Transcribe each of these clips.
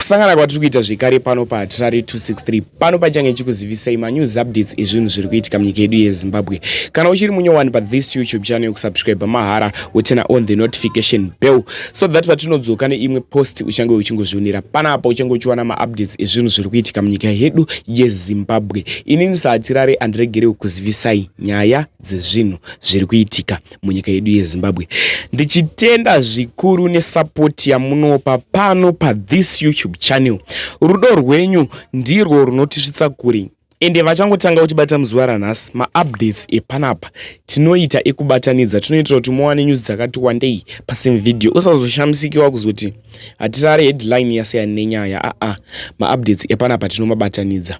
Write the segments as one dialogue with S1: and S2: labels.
S1: Kusangana kwatiri kuita zvekare pano paHatirari 263 pano pachange chikuzivisai manews updates ezvinhu zviri kuitika munyika yedu yeZimbabwe. Kana uchiri munyowani pathis YouTube channel, kusubscribe mahara, woturn on the notification bell so that patinodzoka neimwe post uchange uchingozvionera panapa, uchange uchiwana maupdates ezvinhu zviri kuitika munyika yedu yeZimbabwe. Inini saHatirari andiregere kukuzivisai nyaya dzezvinhu zviri kuitika munyika yedu yeZimbabwe, ndichitenda zvikuru nesupport yamunopa pano pathis YouTube channel. Rudo rwenyu ndirwo runotisvitsa kure. Ende vachangotanga kutibata muzuva ranhasi, maupdates epanapa tinoita ekubatanidza, tinoitira kuti muwane news dzakati wandei pasame video. Usazoshamisikwa kuzoti Hatirare headline yasiyana nenyaya. Aa, maupdates epanapa tinomabatanidza.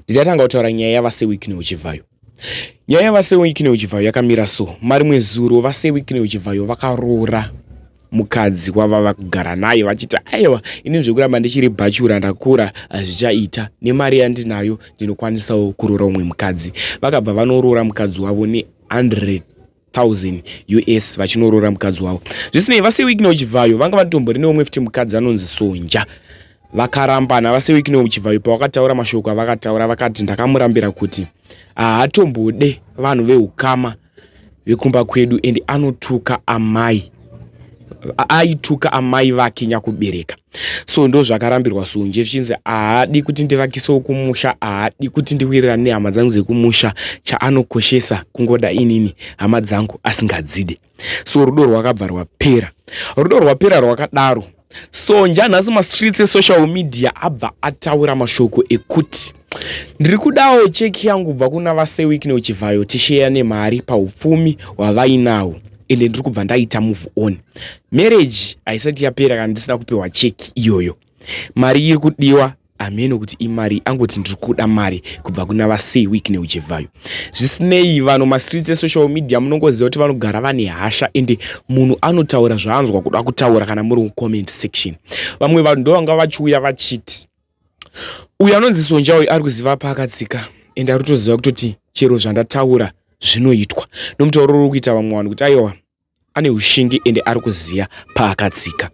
S1: Ndichatanga kutaura nyaya yavaSir Wicknell Chivayo. Nyaya yavaSir Wicknell Chivayo yakamira so: marimwe zuro vaSir Wicknell Chivayo vakaroora mukadzi wavava kugara naye, vachiti, "Aiwa, ini zvekuramba ndichiri bhachura, ndakura, hazvichaita. Nemari yandinayo ndinokwanisawo kuroora umwe mukadzi." Vakabva vanoroora mukadzi wavo ne100 000 US, vachinoroora mukadzi wavo. Zvisinei, vaSir Wicknell Chivayo vanga vatombori neumwe futi mukadzi anonzi Sonja. Vakarambana. VaSir Wicknell Chivayo pavakataura mashoko avakataura, vakati, "Ndakamurambira kuti haatombode vanhu veukama vekumba kwedu, ende anotuka amai, aituka amai vake nyakubereka." So ndo zvakarambirwa Sonje, zvichinzi haadi kuti ndivakisewo kumusha, haadi kuti ndiwirirane nehama dzangu dzekumusha, chaanokoshesa kungoda inini, hama dzangu asingadzide. So rudo rwakabva rwapera, rudo rwapera rwakadaro. Sonja nhasi mastreets esocial media abva ataura mashoko ekuti, "Ndiri kudawo cheki yangu kubva kuna vaSir Wicknell Chivayo, tisheya nemari paupfumi hwavainawo, ende ndiri kubva ndaita move on. Marriage haisati yapera kana ndisina kupiwa cheki iyoyo." Mari iri kudiwa, hameno kuti imari, angoti ndiri kuda mari kubva kuna vaSir Wicknell Chivayo. Zvisinei, vanhu mastreets esocial media munongoziva kuti vanogara vane hasha, ende munhu anotaura zvaanzwa kuda kutaura. Kana muri mucomment section, vamwe vanhu ndo vanga vachiuya vachiti uyu anonzi Sonja uyu ari kuziva paakatsika, ende ari kutoziva kutoti chero zvandataura zvinoitwa. Nomutauro uri kuita vamwe vanhu kuti aiwa, ane ushingi ende ari kuziva paakatsika.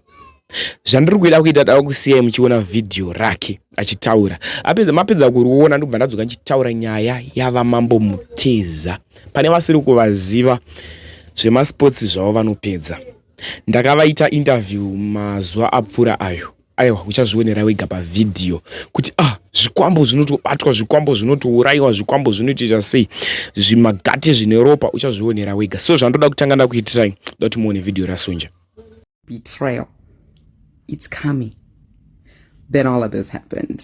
S1: Zvandiri kuida kuita, da kusiyai muchiona vhidhiyo rake achitaura. Mapedza kuriona, ndobva ndadzoka ndichitaura nyaya yavamambo Muteza. Pane vasiri kuvaziva, zvemasports zvavo vanopedza. Ndakavaita interview mazuva apfuura ayo. Aiwa, uchazvionera wega pavhidhiyo kuti ah, zvikwambo zvinotobatwa, zvikwambo zvinotourayiwa, zvikwambo zvinotoita sei, zvimagate zvine ropa, uchazvionera wega. So zvandoda kutanga ndakuitirai, da kuti muone vhidhiyo raSonja.
S2: Betrayal. It's coming. Then all of this happened.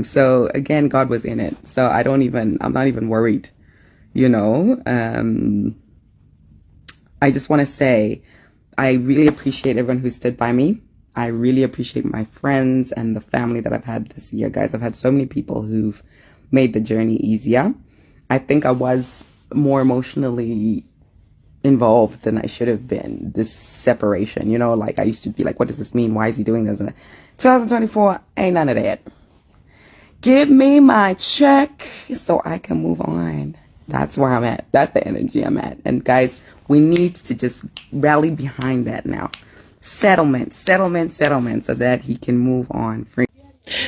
S2: So again, God was in it. So I don't even, I'm not even worried. I just want to say, I really appreciate everyone who stood by me. I really appreciate my friends and the family that I've had this year, guys. I've had so many people who've made the journey easier. I think I was more emotionally involved than I should have been. This separation, like I used to be like, "What does this mean? Why is he doing this?" And 2024, ain't none of that. Give me my check so I can move on. That's where I'm at. That's the energy I'm at. And guys, we need to just rally behind that now. Settlement, settlement, settlement, so that he can move on free.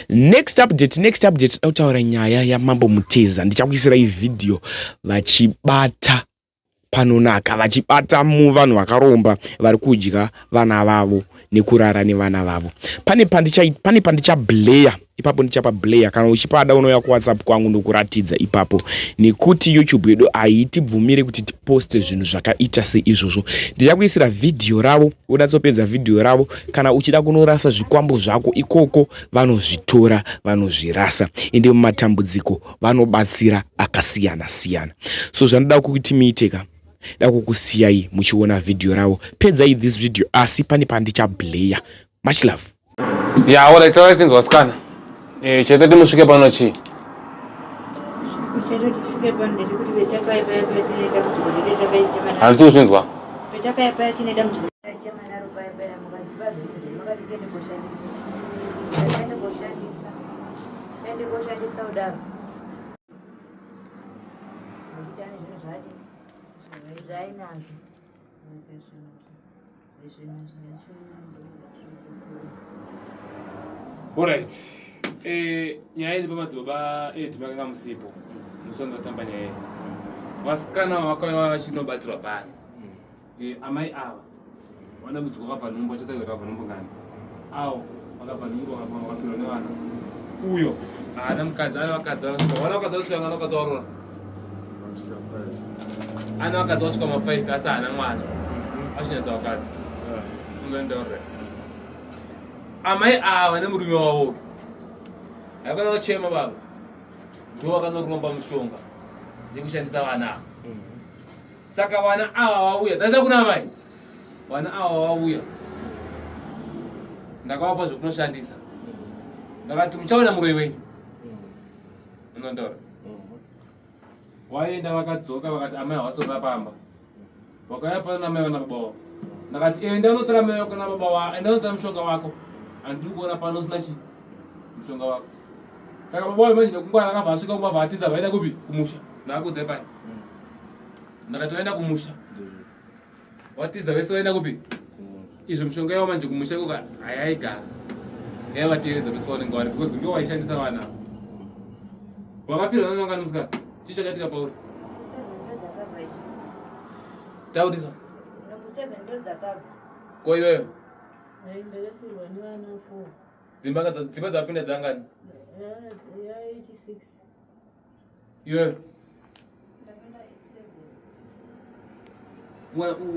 S1: Next update, next update, kutaura nyaya yamambo Muteza. Ndichakuisirai vhidhiyo vachibata panonaka, vachibata muvanhu vakaromba vari kudya vana vavo nekurara nevana vavo. Pane pandichableya ipapo, ndichapa bleya. Kana uchipada, unouya kuWhatsApp kwangu ndokuratidza ipapo, nekuti YouTube yedu haitibvumiri kuti tiposte zvinhu zvakaita seizvozvo. Ndichakuisira vhidhiyo ravo, unatsopedza vhidhiyo ravo. Kana uchida kunorasa zvikwambo zvako ikoko, vanozvitora, vanozvirasa, ende mumatambudziko vanobatsira akasiyana siyana. So zvanoda kuti muite ka, da kukusiyai muchiona vhidhiyo ravo. Pedzai this video, asi pane pandichableya. Much love.
S3: Ya, alright, taura tinzwa sikana. Chaita timusvike pano chii?
S4: Chaita tisvike pano ndechekuti petakaipa paya tine dambudziko rete takaisema.
S3: Handisi kuzvinzwa.
S4: Petakaipa tine dambudziko taichema naro paya paya, mukatipa zvinhu zvenyu, makati tiende koshandisa. Tiende koshandisa, tiende koshandisa kudaro nekuti ane zvinhu zvake zvainazvo. Zvinhu zvacho.
S3: Alright. Eh, nyaya iri pamadzibaba edi makanga musipo musi wandatamba nyaya iyi. Vasikana vakauya vachinobatsirwa pano. Eh, amai ava vanambudziko vakabva nhumbu vachataura vakabva nhumbu ngani awo vakabva nhumbu vakapirwa nevana uyo haana mukadzi ana vakadzi vanosvika vana vakadzi vanosvika vana vakadzi varoora ana vakadzi vasvika ma5 asi haana mwana achinetsa vakadzi unzondaurira amai ava nemurume wavo uyu haikona kuchema baba ndo vakanoromba mushonga yekushandisa vana ava saka vana ava vauya taisa kuna amai vana ava vauya ndakavapa zvekunoshandisa ndakati muchaona muroyi wenyu unondaura waenda vakadzoka vakati amai havasorora pamba vakauya pano namai vana baba wavo ndakati enda unotora mai vako nababa wako enda unotora mushonga wako handiri kuona pano usina chii mushonga wako saka baba wayo manje nekungwara akabva asvika kumba bva atiza vaenda kupi kumusha ndakakuudzai pai ndakati vaenda kumusha watiza vese vaenda kupi izvo mishonga yavo manje kumusha ikoka hayaigara yaivatevedza pese pavanenge vari because ndiwo waishandisa vana ava wakafirwa nani wangani musikana chii chakaitika pauri taurisa ko iweyo dzimba dzimba dzapinda dzangani iwewe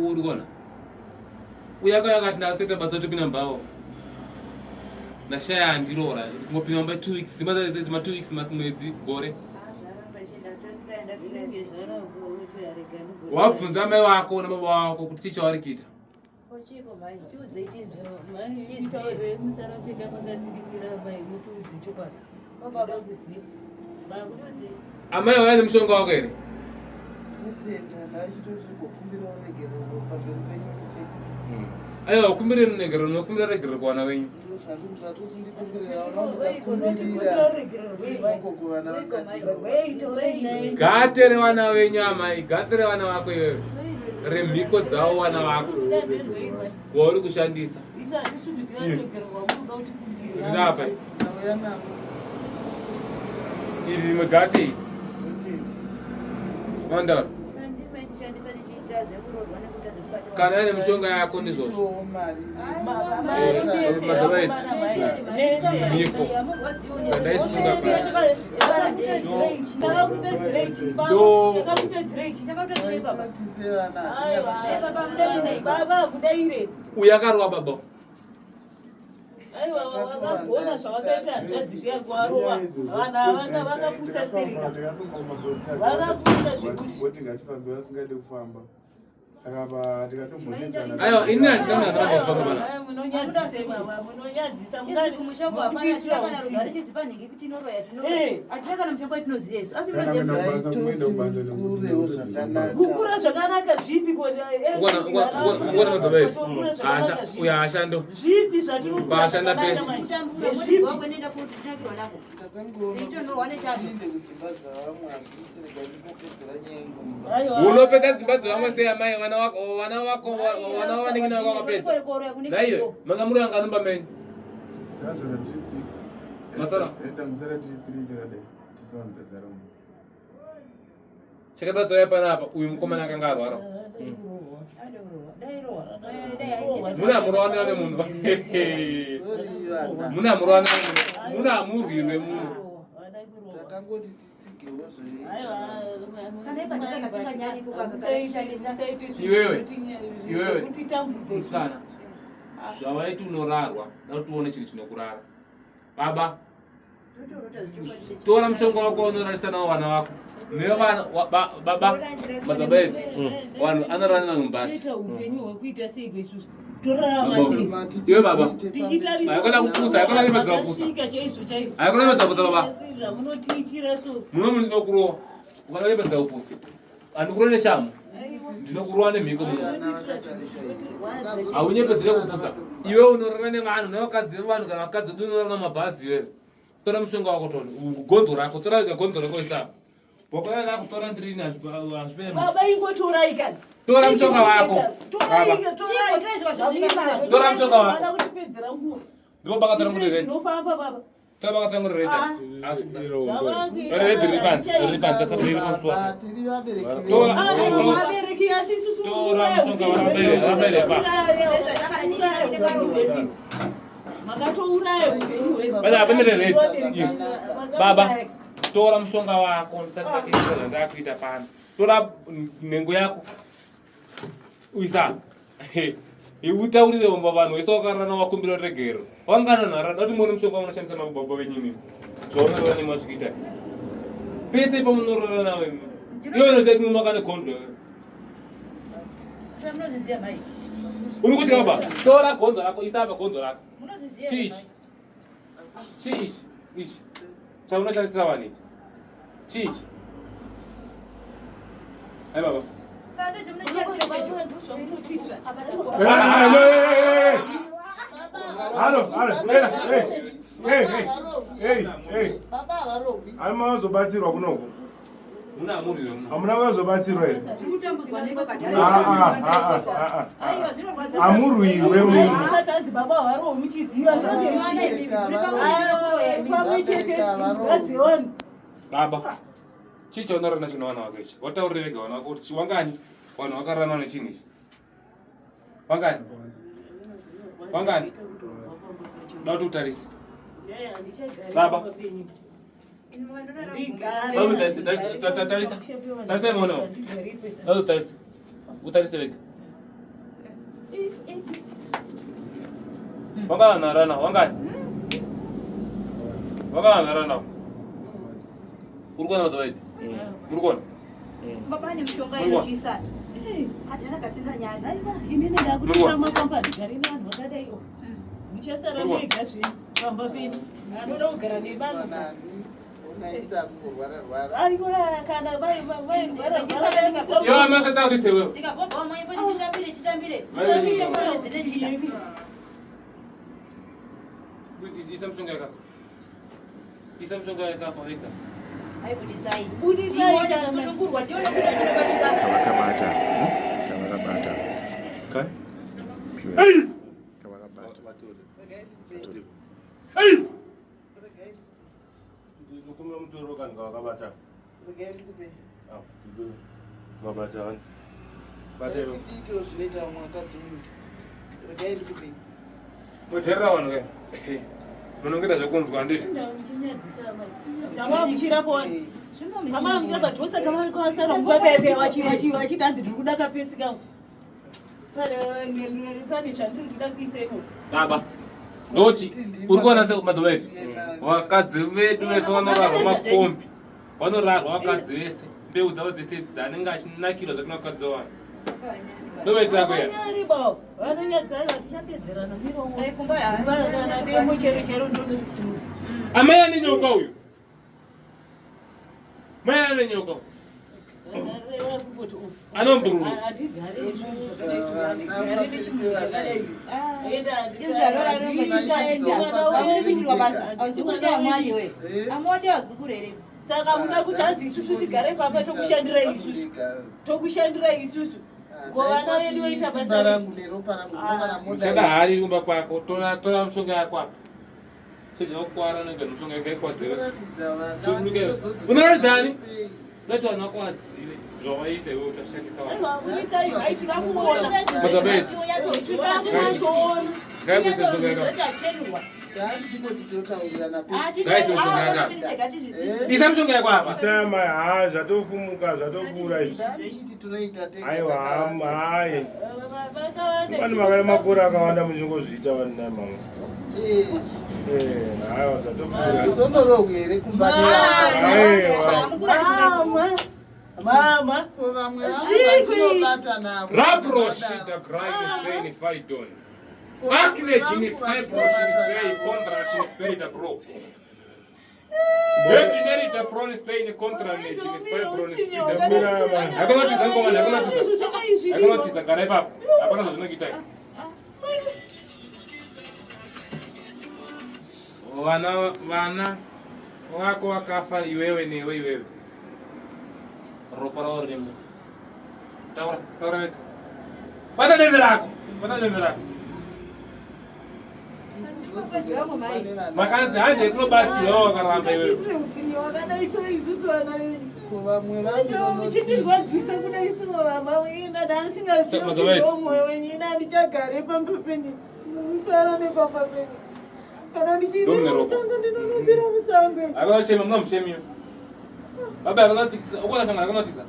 S3: uri kuona uyo akauya akati ndakatoita basa topinda mbawo ndashaya handiroora kungopinda mumba 2 weeks dzimba dzima 2 weeks mwedzi gore wabvunza mai wako nababa wako kuti chii chavari kuita. Amai vauya nemushonga wako here? Aiwa, kumbire ruregerero, nokumbira regerero kuvana venyu. Gate revana venyu amai, gate revana vako iwewe. Remhiko dzavo vana vako wauri kushandisa. Zvirapa. Iri rimwe gate iri. Wandaro. Kana ine mishonga yako ndizvozvo. Mazuva eti mhiko dzandaisunga uyu akarova baba
S5: Aiwa vakagona zvavakaita hanzvadzi zviya kuvarova vanhu ava vakapusa stereka vakapusa zvekuti
S6: ngatifambe vasingade kufamba saka pa tikatombonetsana
S3: Aiwa, ini handina munhu andiramba kufamba pana.
S5: Munonyadzisa mama, munonyadzisa
S4: Izvi kumusha uko hapana hatina kana rugare chizipa nhingi kuti tinoroya tinoroya hatina kana mushonga watinoziva isu asi
S6: kana kuenda kubasa kuenda kubasa
S7: Kurewo zvakanaka.
S5: Kukura zvakanaka zvipi ko
S3: Ukuona madzibaba eti uyo haashando
S5: zvipi zvatinokura
S3: Paashanda
S5: zvakanaka
S3: pese.
S5: manje
S4: kutambura
S5: Ndezvipi?
S4: wako inoenda kutinakirwa nako
S7: Takangoona
S4: Teitonhorwa nechando.
S7: tiinde kudzimba dzavamwe hazviiti rega ndingopedzera nyaya yangu mumba.
S5: Aiwa.
S3: Unopedza dzimba dzevamwe sei amai vana wako vana wako vana wavanenge navo vakapedza naiyo manga muri vangani mumba menyu
S6: tazvona tiri 6
S3: Masara.
S6: enda musara tiri 3 takadai tisu vanhu tazara mu
S3: Chakada touya panapa uyu mukomana akanga arwara mune amurowanira nemunhu
S7: Sorry vana.
S3: mune amurowanira nemunhu mune amurwirwe munhu
S7: Takangoti titsigewo zvoita.
S4: Kana ipatara kasinganyari iko kakashandisa.
S3: Iwewe, iwewe.
S5: Kutitambudze
S3: musikana zvavaiti unorarwa da kuti uone chinhu chinokurara baba tora mushonga wako unorarisa nawo vana vako nevana baba madzibaba eti vanhu anorara nevanhu mubhasi
S5: toita upenyu hwekuita sei kwesusu torarama sei
S7: Mati
S3: Iwe baba.
S7: tiite
S5: tichitarisa
S3: Haikona kupusa, haikona kupedza kupusa.
S5: Zvakasvika chaizvo chaizvo
S3: Haikona kupedza kupusa, baba.
S5: Zvamunotiitira so
S3: muno munhu ndinokurowa ukada kupedza kupusa handikurove neshamhu ndinokurowa nemhiko muno
S7: Vana vakatarisa iwe.
S3: haunyepedzere kupusa iwe unorara nevanhu nevakadzi vevanhu kana vakadzi vedu unorara namabhazi iwewe tora mushonga wako toni gondo rako tora gondo rako isa wakauya ndakutora ndirini hazvipere
S5: baba ingotorai kani
S3: Tora mushonga wako.
S5: Torai,
S3: Baba.
S5: torai.
S4: Chiko, torai zviro zvazviri
S3: Tora mushonga wako.
S5: Vana kutipedzera nguva.
S3: Ndipo bakatsanangurira red.
S5: Zvinofamba baba.
S3: Tora bakatsanangurira red.
S5: Ah.
S3: Asi
S5: Zvavakuita
S3: Tora red riri panze, riri panze, tasa riri pamusoro.
S7: Baba, tiri vabereki
S3: Tora.
S7: vedu.
S5: Vabereki asi isusu
S3: Tora mushonga warabereka, rabereka.
S5: Makatouraya upenyu hwedu.
S3: Baba, pane red.
S5: Vabereki.
S3: Baba, tora mushonga wako ndisati ndakuita zvandakuita pano. Tora nhengo yako. Uisa. Utaurire vamba vanhu wese wakarara wakumbira regero. Wangana nhara, dati muone mushonga unoshandisa mababa venyu imi. Zvaunorara nemi wazvikuita. Pese pamunorara nawo imi. Iwe unoziva kuti murume akane gondo iwe.
S4: Munozviziva mai?
S3: Uri kutya baba, tora gondo rako, isa apa gondo rako.
S4: Munozviziva
S3: Chii ichi? Chii ichi? Ichi. Chaunoshandisira vanhu ichi. Chii ichi? Hai baba.
S6: Halo, halo, hey, hey, hey, hey, hey.
S7: Baba havarohwi.
S6: Hamuna kuzobatsirwa kunoko.
S3: Muna amuriro muna.
S6: Hamuna kuzobatsirwa here?
S4: Ah,
S6: Ah, ah, ah, ah, ah. Amurwirwe munhu.
S5: Tanzi baba havarohwi muchiziva pamwe chete ngadzioni.
S3: Baba. Chii chaunorara nacho nevana vako ichi? Wataurire vega vana vako kuti wangani vanhu vakarara nechinhu ichi. Wangani? Wangani? Da kuti utarise. Baba. Tarisa, tarisa, tarisa. Tarisa muonewo. Da kuti utarise. Utarise vega. Wangani vanhu varara navo? Wangani? Wangani vanhu varara navo? Uri kuona madzovaiti? Muri kuona?
S4: Baba ane mishonga inotyisa. Kadhara kasinganyari.
S5: Inini ndakutora mapamba ndigare nevanhu vakadaiwo. Muchasara mega zvenyu pamba penyu. Anoda kugara nevanhu.
S7: Nani, unaisa kungorwara-rwara.
S5: Aiwa kana vairwara
S3: Iwe amasataurise wewe.
S4: Tikabhobha mai mboti titambire titambire. Titambire fara zvinechita.
S3: Isa mushonga yakapa. Isa mushonga yakapa vega.
S4: Aibuditsai.
S5: Buditsai
S4: Tione
S5: kana.
S4: kusunungurwa tione kuti tinobatika.
S8: Kavakabata. Kavakabata.
S6: Okay.
S8: Pure. Kavakabata.
S7: Regai ndikupe.
S6: Ndinokumbira mutoro kana wakabata.
S7: Regai ndikupe.
S6: Ah, Mabata wani. Bata iwe.
S7: Tiitewo zvinoita vamwe vakadzi munyika. Regai ndikupe.
S3: Muteerera vanhu ke. Munongeta zvekunzwa handiti?
S5: Zvamamuchirapo vamamira padhosa kavakasara mubabebe vachiti hanzi ndiri kuda kapesi kangu. Pane zvandiri kuda kuisa imo.
S3: Baba. Ndoti uri kuona se madzovaiti? Vakadzi vedu vese vanorarwa makombi. Vanorarwa vakadzi vese. Mbeu dzavo dzese idzi dzaanenge achinakirwa zvakuna vakadzi vavanhu. Ndovaitira kuya.
S5: Vanyari baba, vanonyadzana tichapedzerana miromo.
S4: Ai, kumba ya.
S5: Kana demo chero chero ndonorisimudza.
S3: Amai ane nyoka uyu. Mai ane nyoka. Anombururu.
S5: Handigare izvozvo zvakadai, handigare nechinhu chakadai. Enda
S4: Amode vazukuru here?
S5: Saka muda kuti hanzi isusu tigare pamba tokushandira isusu. Tokushandira isusu. Ko vana vedu voita
S7: Simba
S5: basa rei?
S7: rangu neropa rangu zvino kana
S3: Muchada
S7: moda
S3: hari kumba kwako. Tora tora mushonga yako apa. Cheje vakukwara nenge mushonga yako ikwadzere.
S7: unoratidza vana
S3: Unoratidza ani?
S7: sei.
S3: Unoita vanhu vako vazive zvawaiita iwe uchashandisa vanhu.
S5: Aiwa, uitai, hai tida kuona.
S3: Mazabeti.
S5: Tida kunyatsoona.
S3: Ngaikuise mushonga yako.
S7: Taandikoti totaurirana
S3: Isa mushonga yako apa.
S6: Isa mai, ha, zvatofumuka, zvatopfuura izvi.
S7: Taandikiti tunoita tega
S6: Aiwa,
S7: takawanda.
S6: hayi.
S5: Vakawanda.
S6: Pane makane makore akawanda muchingozviita vanhu nai mama.
S7: Eh,
S6: Eh, aiwa zvatopfuura.
S7: handizonorohwi here kumba
S6: Aiwa.
S5: Mama. Mama.
S7: Ko vamwe
S5: Zvikwi.
S7: vangu vandinobata navo
S3: Rabroshi da grind spain faidon.
S7: Ko vamwe
S3: Acne
S7: vangu
S3: jini
S7: vandinobata
S3: fibroshi spray
S7: navo.
S3: contra shi spray da bro. Webinar da prone spain contra ne jini fibroshi spray da bro. Hakuna tiza ngoma, hakuna tiza. Hakuna tiza gara ipapo. Hapana zvazvinokuita. Vana vana vako vakafa iwewe newe iwewe. Ropa ravo ririmo. Taura, taura vega. Bata dende rako. Bata dende rako.
S7: Kuzodzokera kumba nevana.
S3: Makanzi hande kunobatsirwa wakaramba iwewe.
S5: Muchitire utsinye wakadai so isusu vana venyu.
S7: Ko vamwe vangu vanoti
S5: Muchitirwadzisa kuda isu vama ina
S3: Madzamai.
S5: moyo wenyu ina ndichagare pamba penyu. Musara nepamba penyu. Kana ndichipinda
S3: Ndomune ropa.
S5: musango ndinonopira musango.
S3: Akanochema muna muchemiyo. Baba akanotsikisa ukona shangana akanotisa.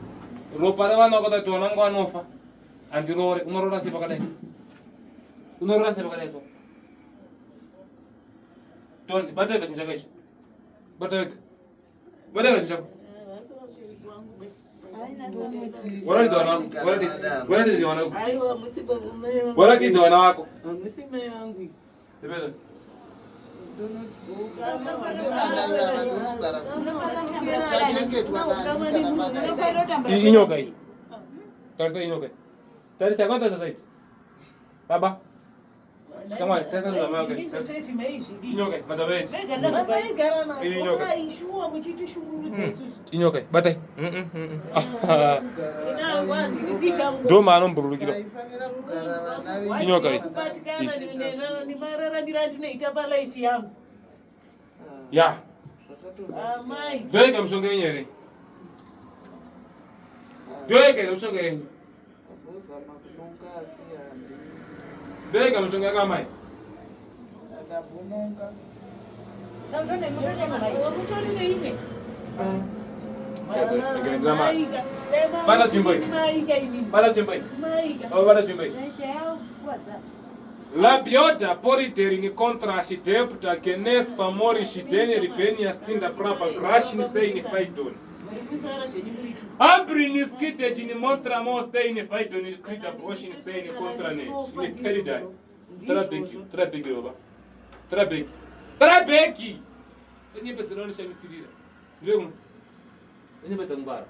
S3: Ropa revana wakatati vana vangu vanofa. Handiroore unoroora sei pakadai? Unoroora sei pakadai so? Tony, bata wega chinhu chako ichi. Bata wega. Bata wega chinhu chako.
S7: ndonoti
S3: Waratidza vana vako. Waratidza. Waratidza vana vako.
S5: Aiwa musi baba mai vangu.
S3: Waratidza vana vako.
S5: Musi mai vangu.
S3: Ipeta.
S7: ndonoti vana ivava ndinogara kuchengetwa nani kana madai.
S3: Inyoka iyi. Tarisa inyoka iyi. Tarisa yakanotarisa saiti. Baba. Shamwari, tarisa zvamai vako. Inyoka iyi, madzibaba eti. Inyoka.
S5: Maishuwa muchitishungurudza isusu.
S3: Inyoka iyi, batai.
S7: Kugara
S5: Ina ndiri kuita ngozi.
S3: Ndo maanombururukira.
S7: Taifanira kugara vana vedu
S3: Inyoka iyi.
S5: Kubatikana nemararamiro andinoita palaifi yangu.
S3: Ya.
S5: Amai.
S3: Ndoyega mishonga yenyu here? Ndoyega here mishonga yenyu?
S7: Ambozama kunonga asi handi
S3: Ndoyega mishonga yako amai?
S7: andambononga.
S5: Mutori neimwe.
S3: Ndikaendera mati. Bata tsvimbo iyi.
S5: Maika inini.
S3: Bata tsvimbo iyi.
S5: Maika.
S3: Baba bata tsvimbo iyi. Labioda porideri contra shidepta kenes pamori shideni ribenia stinda prapa grashin stein faidon.
S5: Muri kusara zvenyu muri tu.
S3: Abrini skidej ni montra mo stein faidon krida broshin stein contra ne. Ni peridai. Tora bhegi, tora bhegi baba. Tora bhegi. Tora bhegi. Senyembe dzinonishamisiririra. Ndiwe kuno. Senyembe dzakungwara.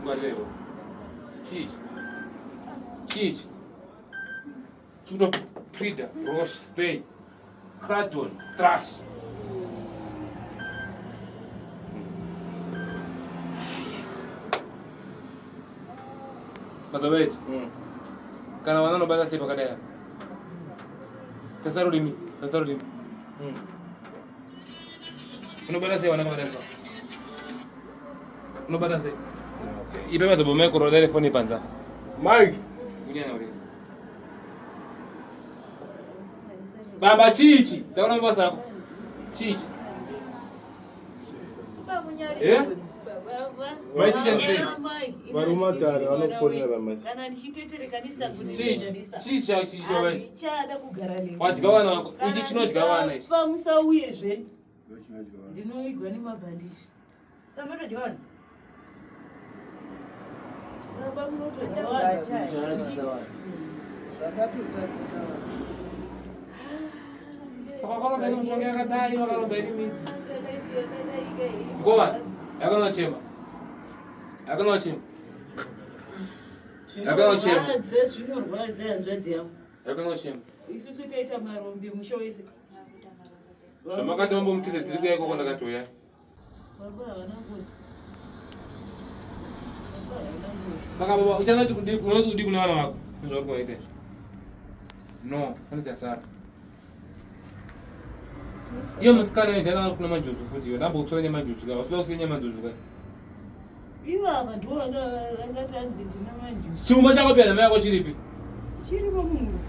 S3: Ngwarira iwe. Chii ichi? Chii ichi? Chikuto Frida, Roche, Stay, Cradon, Trash. Mazaweti. Kana vana vanobata sei pakadai apa? Tarisa rurimi, tarisa rurimi. Unobata sei vana pakadai so? Unobata sei? Ipe mazoboma ekuroda refoni panza.
S6: Mike.
S3: Kunyanya urimi. Baba chichi, taura mabasa ako. Chichi. Eh?
S6: Varumatare vanofonera manje.
S5: Kana ndichiteterekanisa kuti
S3: Chichi, chichi chako chichi chako ichi.
S5: Handichada kugara newe.
S3: Wadya vana vako. Ichi chinodya vana ichi.
S5: Fa musauye zvenyu. Ndinoigwa nemabhanditi. Baba munotodya vana.
S7: Zvakatotadzika vanhu.
S3: Saka vakaromba iri mishonga yakadai, vakaromba iri midzi. Ngoma, yakanochema. Yakanochema. Yakanochema.
S5: Zvinorwadza, zvinorwadza hanzvadzi yangu.
S3: Yakanochema.
S5: Isusu taita marombe musha wese.
S3: Zvamakati mambomutize tiri kuya ikoko ndakatouya.
S5: Baba havana ngozi. Baba havana ngozi.
S3: Saka baba uchanoti kudii unoti kudii kune vana vako? Ndozvauri kuvaita izvi. No, fanira sara. Iyo musikana iyo ndiana kuna manjuzu futi iyo ndambokutora nyemanjuzu ka wasida kusiya nyemanjuzu ka.
S5: Ivava ndivo vangati hanzi ndina manjuzu.
S3: Chuma chako pia namai yako chiripi?
S5: Chirimo munhu.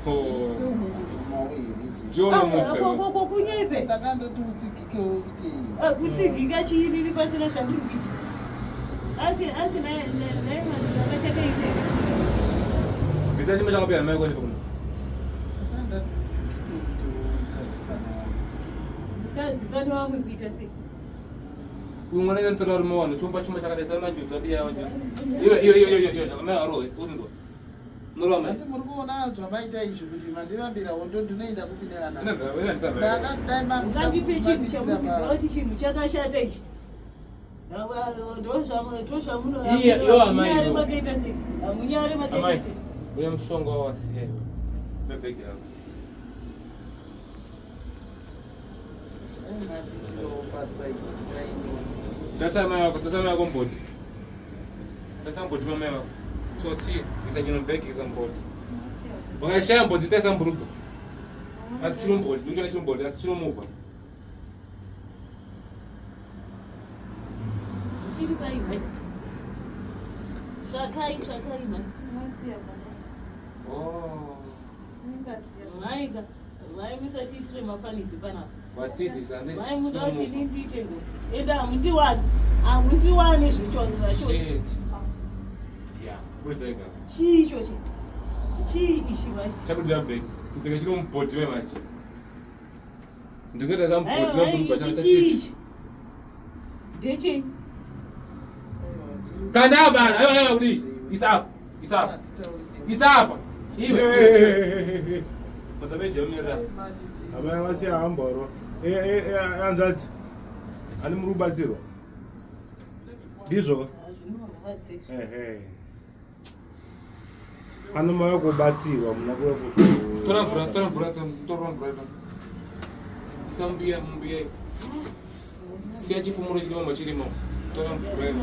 S3: Oh.
S7: Semungugumawo here.
S3: Ndiwo unomufa.
S5: Ko kunyepe.
S7: Ndakandoti utsigikewo kuti
S5: Kutsigika chiinini pasina zvandiri kuita. Asi asi naye manjuzu akachakaita.
S3: Bvisa chuma chako pia namai yako ndipo kuno.
S7: ndakandati utsigike kuti mukadzi pana wangu.
S5: Mukadzi pane vamwe kuita sei?
S3: Uyu mwana inotora rume wanhu chumba chuma chakadai sara manjuzu abiya manjuzu. Iyo iyo iyo iyo iyo mai arowe unzwa. Unorova mai.
S7: Handi muri kuona zvamaita izvi kuti mandivambira hondo ndinoenda kupi nevana.
S3: Ina
S7: Ndakati dai
S5: Ungandipe chinhu
S7: makuda
S5: chamukuziva kuti chinhu chakashata ichi.
S3: Iye, iwo amai
S5: Ndozvamunomunyare
S3: iwo.
S5: makaita sei? Hamunyare makaita
S3: Amai,
S5: sei?
S3: uye mushonga wawasiya iwe. Mebhegi yako.
S7: matiitirawo pasaidi taino.
S3: Tarisa mai vako, tarisa mai vako mboti. Tarisa mboti mamai vako. Tsotsi, isa chino bhegi isa mboti. Wakashaya mbodzi taisa mburugwa. Asi chinomboti, ndikuchona chinomboti, asi chinomuvha.
S5: Chiri pai mai. Tsvakai, tsvakai mai.
S3: Oh.
S5: Maika, mai musatiitire mafanisi panapa.
S3: Watizisa ne.
S5: Mai muda kuti ini ndiite ngozi. Enda hamundiwani. Hamundiwani zvichonzo zvacho.
S3: Shit. Yeah, where's that guy?
S5: Chii ichochi? Chii ichi mai?
S3: Chakudira bag. Chitsika chinomubhodhi we manje. Ndikuita samubhodhi
S5: Aiwa,
S3: wemburugwa
S5: ichi chii
S3: chakatatiza.
S5: ichi? Ndechei?
S3: Kanda apa, aiwa aiwa kudii? Isa apa. Isa apa. Isa apa. Iwe. Matabeji yamirira.
S6: Amai vasiya hamboro. Hanzvadzi. Ani muri kubatsirwa? Ndizvo?
S5: Zvinorwadza izvi.
S6: Ehe. Pano mauya kubatsirwa muna kuya kuzo.
S3: Tora mvura, tora mvura, tora mvura. Isa mbuya, mbuya. Siya chifumuro chirimo chirimo. Tora mvura.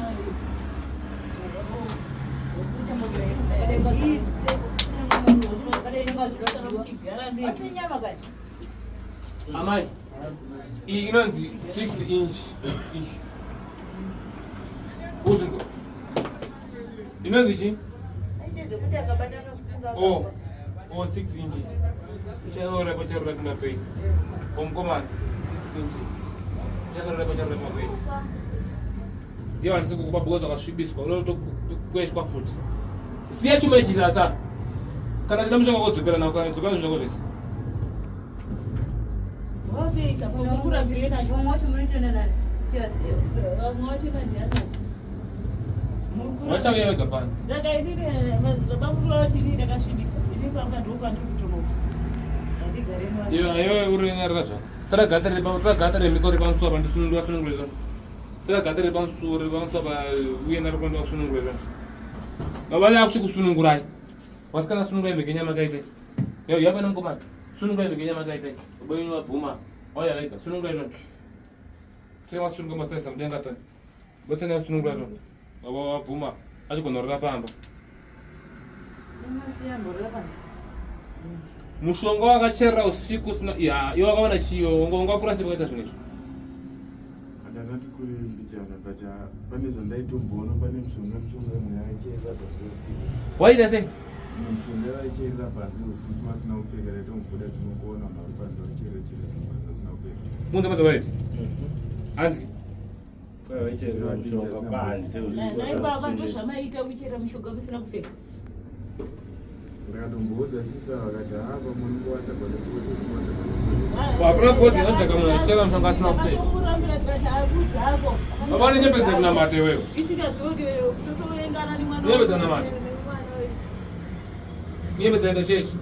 S3: Amai. Iyi inonzi 6 inch. Iyi. Uzvinzwa. Inonzi chii? Oh, oh, 6 inch. Ucharora pacharora kumapei. Omukomana, 6 inch. Ucharora pacharora kumapei. Ndiyo handisi kukupa because wakasvibiswa unotokweshwa futi. Siya chuma ichi sasa. Kana chida mushonga wodzokera nawo kana dzokera zvako zvese.
S5: Wapeka, mukurambirei nacho? Vamwe vacho ndiani?
S3: Wachauya wega pano.
S5: Ndakaitire baba mukuru vati ini ndakasvibiswa. Ini pamba ndopandiri kutonoka. Handigare mwana.
S3: Iwe iwe uri nyarara zvako. Tora gata riri tora gata remiko riri pamusuwo apa ndisunungura sunungure. Tora gata riri pamusuwo riri pamusuwo apa uye ndari kuenda kusunungura. Baba ndakuchikusunungurai. Vasikana sunungurai mheke nyama kaite. Yo yapa nemukomana. Sunungurai mheke nyama kaite. Baba yenyu vabvuma. Wauya vega. Sunungurai toni. Tiri vasunungurai masitasa mudenga toni. Botsana vasunungurai toni. Baba vabvuma. Achigonorera pamba. Mushonga wakacherera usiku usina ya iwe wakaona chiyo ungakura sei pakaita zvinhu izvi.
S6: Ndakati kure mbichana but pane zvandaitomboona pane mishonga mishonga imwe yaicherera panze usiku.
S3: Waita sei?
S6: Imwe mishonga yaicherera panze usiku vasina kupfeka ndaitomboda tinongoona vanhu vari panze vachicherera cherera zvinhu panze vasina kupfeka.
S3: Munza maza waiti. Hanzi
S9: Vaicherera mushonga panze
S5: Nai baba ndozvamaita kuchera mushonga musina kupfeka.
S6: Ndakatomboudza sisa vakati haa pamwe unongowanda pane foni unongowanda pane foni.
S3: Hakuna koti inodhaka munhu achichera mushonga asina kupfeka.
S5: Takatomurambira tikati akudhako.
S3: Baba unenyepedza kunamata iwewe.
S5: Isingazivi kuti totoengana nemwana.
S3: Unyepedza kunamata. Unyepedza enda chechi.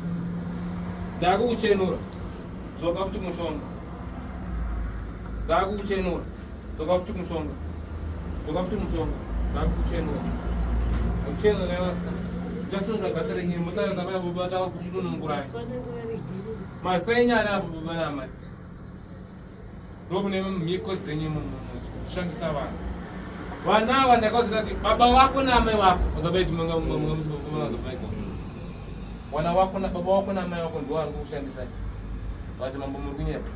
S3: Ndakukuchenura. Dzoka futi kumushonga. Ndakukuchenura. Dzoka futi kumushonga. Dzoka futi kumushonga. Ndakukuchenura. Ndakuchenura naye vasikana. Ndichasunungura gata renyu motara ndamai baba takusunungurai. Mazita enyu ari apo baba naamai. Ndokune mhiko dzenyu kushandisa vanhu. Vana ava ndakaudza kuti baba vako naamai vako. Vazabaiti munga munga munga Wana wako na baba wako naamai vako ndiwo vari kukushandisai. Vati mambo muri kunyepa.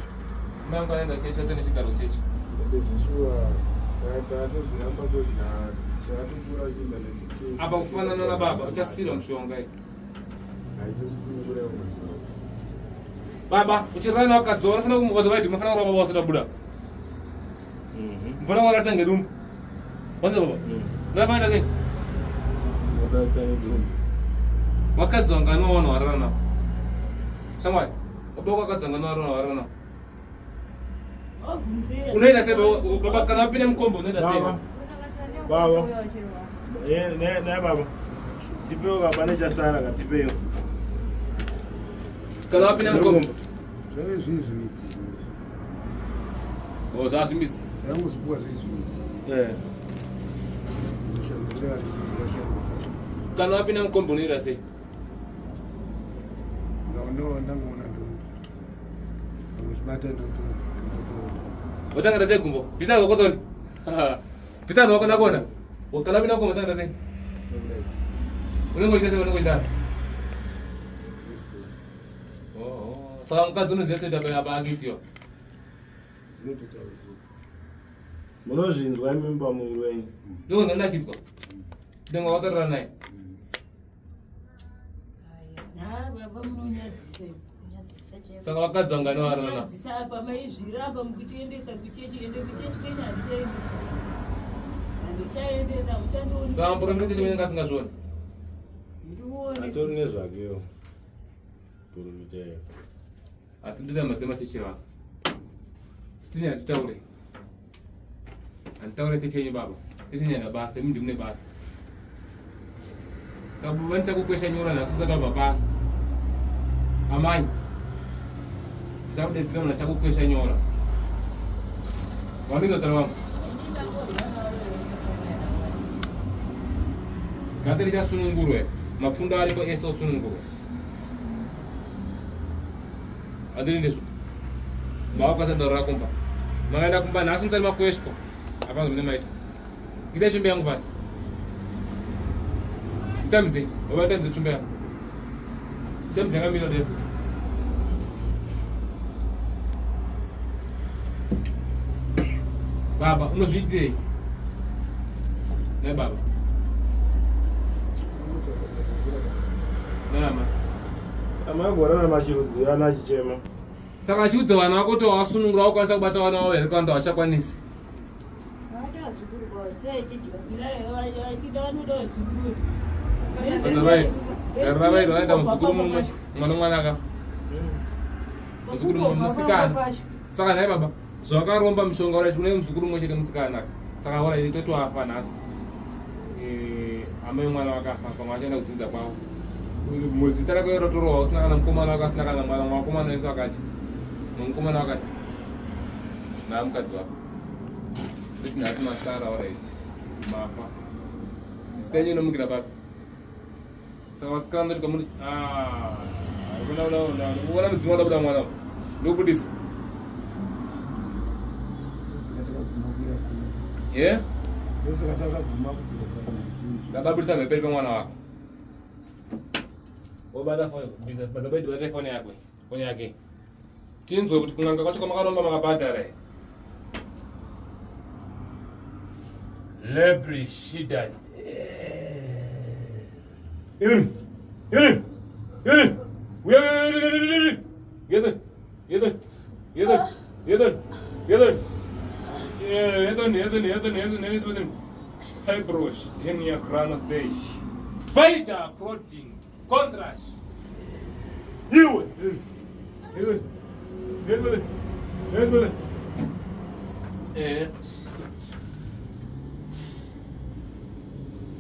S3: Mai vangu vanoenda chechi atone chigaro chechi.
S6: Ende zvishuwa tatozviramba kozi takatokura tichienda nesu chechi.
S3: Apa kufanana nababa uchasira mushonga iyi.
S6: Haitosunungura iwo madzibaba.
S3: Baba uchirara nevakadzi vavo unofanira kumukodza vaiti munofanira kurova baba vasati vabuda. Mvura wakarasa ngedumbu. Wase baba. Ndakafanira sei?
S6: Wakarasa ngedumbu.
S3: Vakadzi vangani wavanoharara navo? Shamwari, baba wako vakadzi vangani wavanoharara navo? Unoita sei baba baba kana wapinda mukombo unoita sei?
S6: Baba. Baba. Ne ne baba. Tipewo baba nechasara ka tipewo.
S3: Kana wapinda mukombo.
S7: Zvave zviri zvimidzi.
S3: Oh, zvava zvimidzi.
S7: Zvangozvipuwa zviri zvimidzi.
S6: Eh.
S3: Kana wapinda mukombo unoita sei?
S7: No, ndangoona ndo. Ndangozvibata ndotonzi.
S3: Watanga ta sei gumbo? Bvisa ruoko toni. Bvisa ruoko ndakuona. Kana wapinda mukombo watanga ta sei? Unenge uchiita sei unenge uchidaro? Saka mukadzi unoziva sei kuti apa akuitiwa?
S9: Munozvinzwa imi pamuviri wenyu.
S3: Ndonzwa ndakidzwa. Ndonga wataura naye. Saka vakadzi vangani varana?
S5: Apa maizviramba mukutiendesa kuchechi ende kuchechi kwenyu handichaende. Handichaende na muchandiona.
S3: Saka muprofita chechi kwenyu asingazvioni.
S5: Ndione.
S9: Atori nezvakewo. Profita.
S3: Asi ndine mazema chechi vangu. Tine hatitaure. Handitaure chechi yenyu baba. Chechi yenyu basa, imi ndimune basa. Saka baba ndichakukwesha nyora nhasi usati wabva pano. Amai. Ndichakudetsera munhu achakukwesha nyora. Wandinzwa tara wangu. Gate richasunungurwe. Mapfundo ariko ese osunungurwa. Handiri ndizvo. Mawakwanisa kutaurira kumba. Makaenda kumba nhasi musati makweshwa. Hapana zvamune maita. Isa chimbe yangu pasi. Itamze, baba itamze chimbe yangu. Itamze yakamira deso. Baba, unozviitirei? Ne baba. Nama.
S9: Amagorana machirudzirana achichema.
S3: Saka achiudza vana vako kuti wasunungura wakwanisa kubata vana vavo here kana kuti havachakwanisi? Zara muzukuru mumwe mwana mwana akafa muzukuru mumwe musikana saka nhai baba zvawakaromba mushonga ura une muzukuru mumwe chete musikana aka saka ora itotoafa nhasi eh, amai mwana vakafa pamwe achaenda kudzinza kwavo muzita rako rotorohwa usina kana mukomana wako asina kana mwana mwakomana wese wakati mukomana wakati naamukadzi wako Toti nhasi masara alright. Mafa. Zita yenyu inomukira papi? Saka vasikana ndoti kwamuri ah kuna kuna kuna uona mudzimu wadabuda mwana ndobuditsa. Yeah? Ndababudisa mheperi pemwana wako. Wobata foni, basa bata foni yako. Foni yake. Tinzwe kuti kun'anga kwacho kwamakaromba makabhadhara here? Lebri Shidan. Irin! Irin! Irin! Irin! Irin! Irin! Irin! Irin! Irin! Irin! Irin! Irin! Irin! Irin! Hebrosh, Denia Kranos Day. Fighter protein. Contras. Iwe. Iwe. Iwe. Iwe. Eh.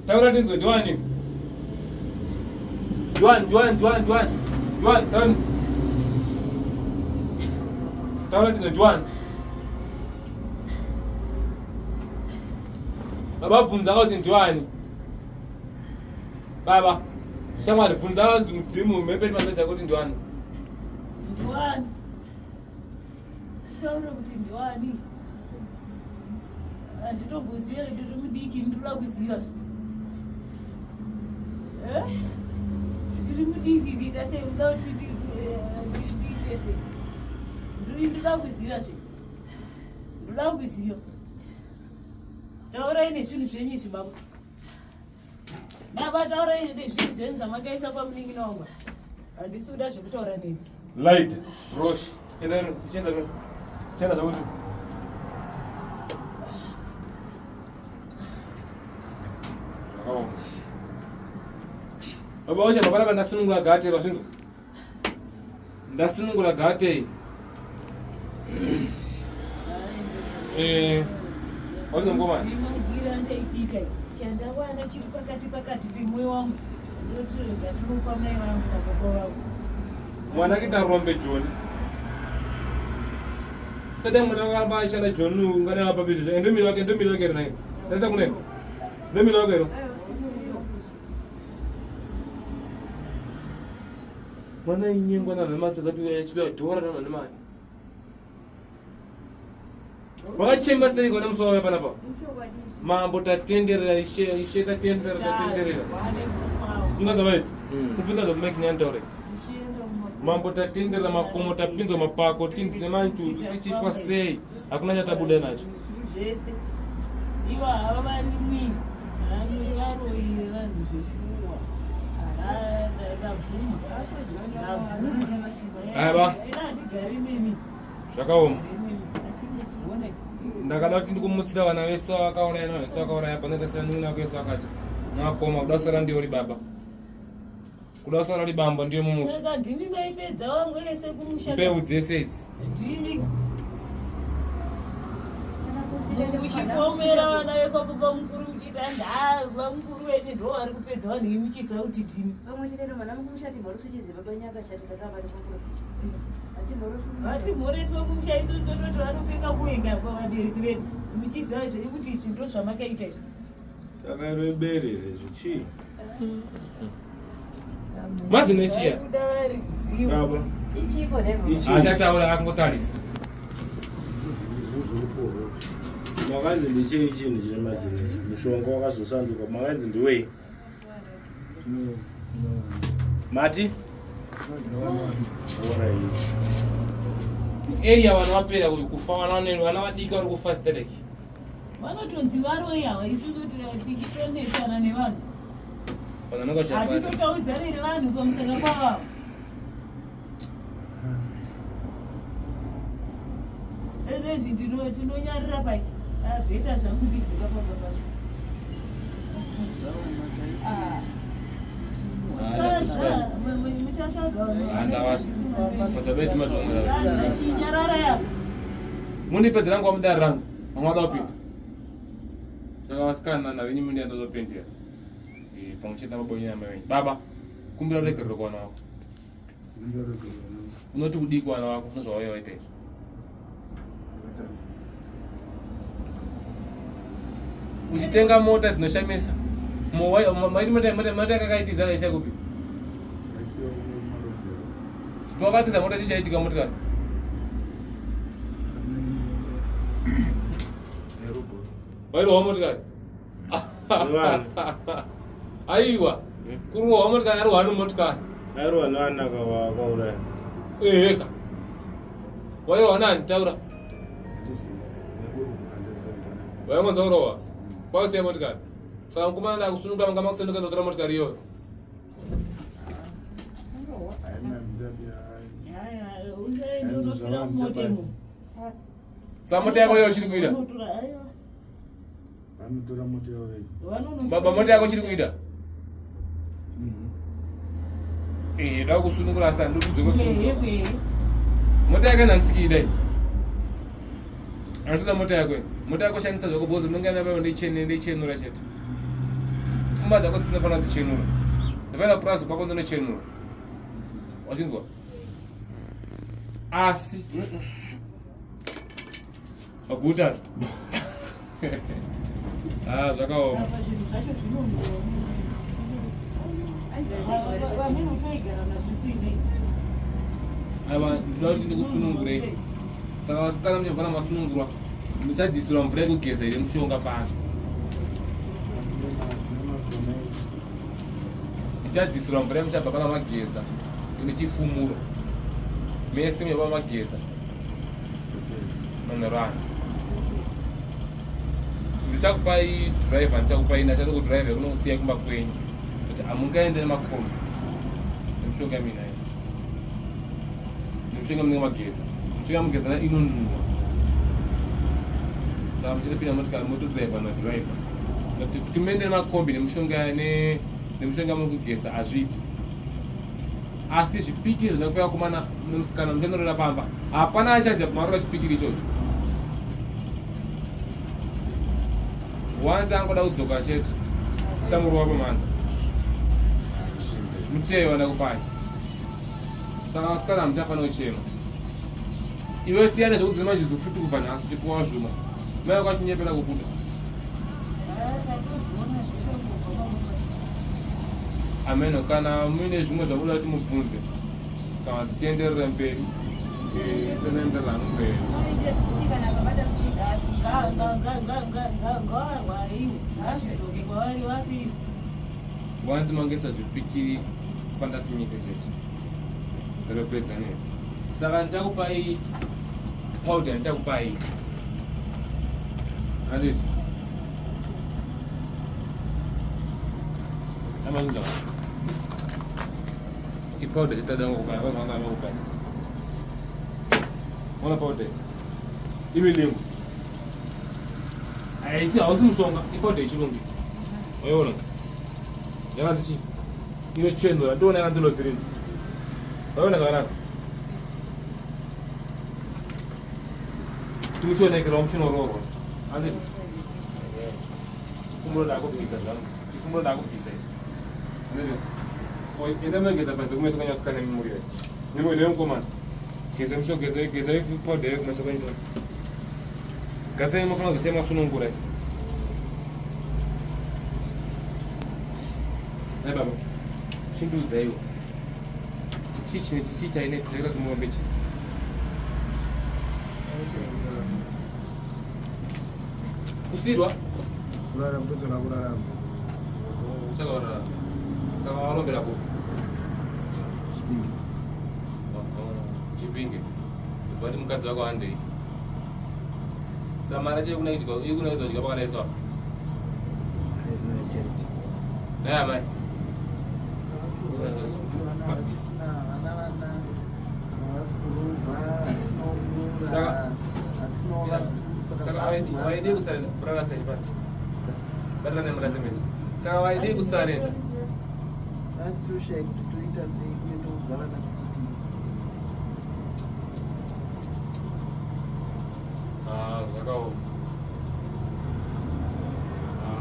S3: Taura tinzwe ndiwani? Juan, Juan, Juan, Juan. Juan, taura. Taura tinzwe Juan. Baba bvunza kuti ndiwani? Baba, shamwari bvunza mudzimu mhepeni mapedza kuti ndiwani.
S5: Ndiwani. Taura kuti ndiwani. Handitomboziva ndiri mudiki ndinoda kuziva. Eh? Ndiri mudiki kuita sei unoda kuti ndiite sei? Ndiri ndoda kuziva zve. Ndoda kuziva. Taurai nezvinhu zvenyu izvi baba. Baba taurai nezvinhu zvenyu zvamakaisa pamunin'ina wangu. Handisi kuda zvekutaura nemi.
S3: Light, brush, enda chienda chienda zvakuti. Zvakaoma. Baba wacho baba rava ndasunungura gate vazvinzwa. Ndasunungura gate. Eh. Waona ngoma?
S5: Ndimagira ndaibika. Chandawana chiri pakati pakati pemoyo wangu. Ndotirega ndinopa mai vangu na baba vangu.
S3: Mwana kita rombe John. Tade mwana akaramba aishanda John ungane apa bizvo. Endo miri wake, endo miri wake naye. Tasa kune. Ndo miri wake ro. Mwana inyengwa na mama tsvaka achipiwa dhora na mama. Wakachemba sei kwana musi wauya panapa? Mambo tatenderera ishe ishe tatenderera tatenderera. Ungaza vaiti? Ubvunza zvakumake nyandaure. Mambo tatenderera makomo tapinzwa mapako tinzi nemanjuzu tichiitwa sei hakuna chatabuda nacho.
S5: Zvese ivo hava vari mwini muri varoyi vevanhu zveshuwa. Ndabvuma.
S3: Aiwa.
S5: Handigari nemi.
S3: Zvakaoma. Ndakada kuti ndikumutsira vana vese vakauraya navanhu vese vakauraya panoita sevanun'una vako vese vakacha nakoma kuda kusara ndiyo uri baba kuda kusara uri bambo ndiyo mumusha.
S5: Saka ndimi maipedza vamwe vese kumusha.
S3: Mbeu dzese idzi.
S5: Ndimi. Muchipomera vana vekwababa mukuru muchiita ndaa vamukuru venyu ndo vari kupedza vanhu imi muchiziva kuti ndimi.
S4: Pamwe chete vana mukumusha timhoroswe baba nyaka chati takava
S5: Vatimhoreswe kumusha isu tototi vanopinga kuenda pavabereki vedu muchiziva zvenyu kuti izvi ndo zvamakaita izvi.
S9: Saka iro ibere izvi chii?
S3: Mazino echiya.
S5: Vaikuda varidziwa.
S9: Baba.
S4: Ichiko nevo.
S9: Ichi.
S3: Achataura akangotarisa.
S9: Makanzi ndichei chinhu chine mazino ichi? Mushonga wakazosanduka. Makanzi ndiwei? Mati? Alright.
S3: Area vanhu vapera kufa vana vaneni vana vadiki vari kufa stereki.
S5: Vanotonzi varoyi ava isu tichitonetsana nevanhu.
S3: Vanhu vanenge vachirwara.
S5: Hatitotaudzane nevanhu pamusana pavavo. Ezvezvi tinonyarira pai bheta zvangu ndibveka pamba pacho. Muchatsvaga
S3: Handavasi. Mundipedzera nguva mudare rangu. Vamwe vada kupinda. Saka vasikana navenyu mundienda zopindira. Eh, pamwe chete nababa wenyu namai venyu. Baba, kumbira ruregerero kuwana wako. Unoti kudii kuwana wako nezvawaiva waita izvi? Uchitenga mota dzinoshamisa. Maiti mota yakakaitiza kaisa kupi? Wakatiza mota chichaitika motikari. Wairohwa motikari. Aiwa. Kurohwa motikari arohwa nemotikari.
S9: Airohwa nevanhu akauraya.
S3: Eheka. Wairohwa nani taura? Waingonza kurohwa. Kwausiya motikari. Saka mukomana ndakusununga manga makusenduka ndotora motikari iyoyo. Saka mota yako iyo uchiri kuida?
S6: Vanotora mota yavo vega.
S3: Baba mota yako uchiri kuida? Eh, da kusunungura asi handidi kudzoka kusunungura. Mota yake handisi idai. Handisina mota yako. Mota yako shandisa zvako because unenge napa ndichene ndichenura chete. Pfuma dzako dzisinofanira dzichenura. Ndinofanira purazi kwako ndinochenura. Wachinzwa? Asi maguta. Ah, zvakaoma.
S5: Apa zvinhu zvacho zvinonhuwa. Vamweni utoigara nazvisinei.
S3: Aiwa, ndinoda kuti ndikusunungurei. Saka vasikana muchabva masunungurwa, muchadzisirwa mvura yekugeza ine mushonga pano. Muchadzisirwa mvura yemuchabva pana mageza ine chifumuro. Mese muchabva mageza. Manheru ano. Ndichakupai driver, ndichakupai ndachada kudriver kunokusiya kumba kwenyu. Kuti hamungaende nemakombi. Nemishonga mina iyi. Nemishonga munenge mageza. Mishonga mugeza inonhuwa. Saka muchatopinda motikari motodriver nadriver. Nokuti kuti muende nemakombi nemishonga nemushonga muri kugeza hazviiti. Asi zvipikiri zvinokupa vakomana nemusikana muchanorora pamba. Hapana achaziva pamarora chipikiri ichocho. Wanza angoda kudzoka chete. Chamurova pamanza. Muteyo wanda kupai. Saka vasikana hamuchafanira kuchema. Iwe siyana zvekudzima manjuzu futi kubva nhasi chipuwa zvuma. Mai vako achinyepera kubuda. Ameno kana muine zvimwe zvakuda kuti mubvunze kana titenderere mberi tinoenderera mberi.
S5: Ngavarwariwe ngazvidzoke kwavari vapiwe.
S3: Wanzi mangesa zvipikiri pandatumise chete. Ndinopedza ne. Saka ndichakupai powder ndichakupai. Handiti. Amazvinza. Ipowder chitada kupai, vanhu vanga vanokupai. Ona powder. Imilingo. Haisi hausi mushonga, ipowder yechirungu. Waiona? Yakanzi chii? Inochenura, ndoona yakanzi lovirini. Waiona zvakanaka? Kuti muchionekera muchinoroorwa. Handiti? Chifumuro ndakubvisa zvangu. Chifumuro ndakubvisa ichi. Handiti? Enda munogeza panze kumeso kwenyu asikana nemuriwo. Nemuriwo mukomana. Geza musho geza geza powder kumeso kwenyu. Gatai mafana kusiya masunungura. Nai baba. Chindiudza iwe. Chichi chine chichi chaine tseka kumombe chi. Kusirwa?
S7: Kurarama kutsvaka kurarama.
S3: Kutsvaka kurarama. Saka warombera kupi?
S7: Chipinge.
S3: Chipinge. Vati mukadzi wako handei. Samara chei kunakidya iri kunakidza kudya pakadai so. Naye amai. Saka waidii kusarenda kurara sei panzi? Batana nemurase mese. Saka waidii kusarenda?
S7: Atoshaya kuti toita sei kune toudza vana tichiti
S3: Ah, zvakaoma.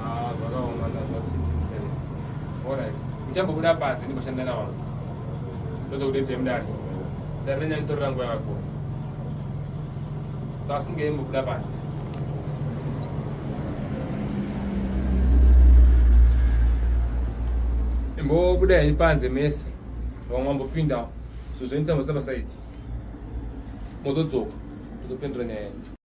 S3: Ah, zvakaoma ndazvatsitsi sister. Alright. Ndichambobuda panze ndimboshanda navangu. Ndozokudedzai mudare. Dare renyanditorera nguva yakakura. Saka sungei mbobuda panze. Imbobuda henyu panze mese. Vamwe vambopindawo. Zvo zvenyu tambosaba saiti. Mozodzoka. Tozopindura nyaya yenyu.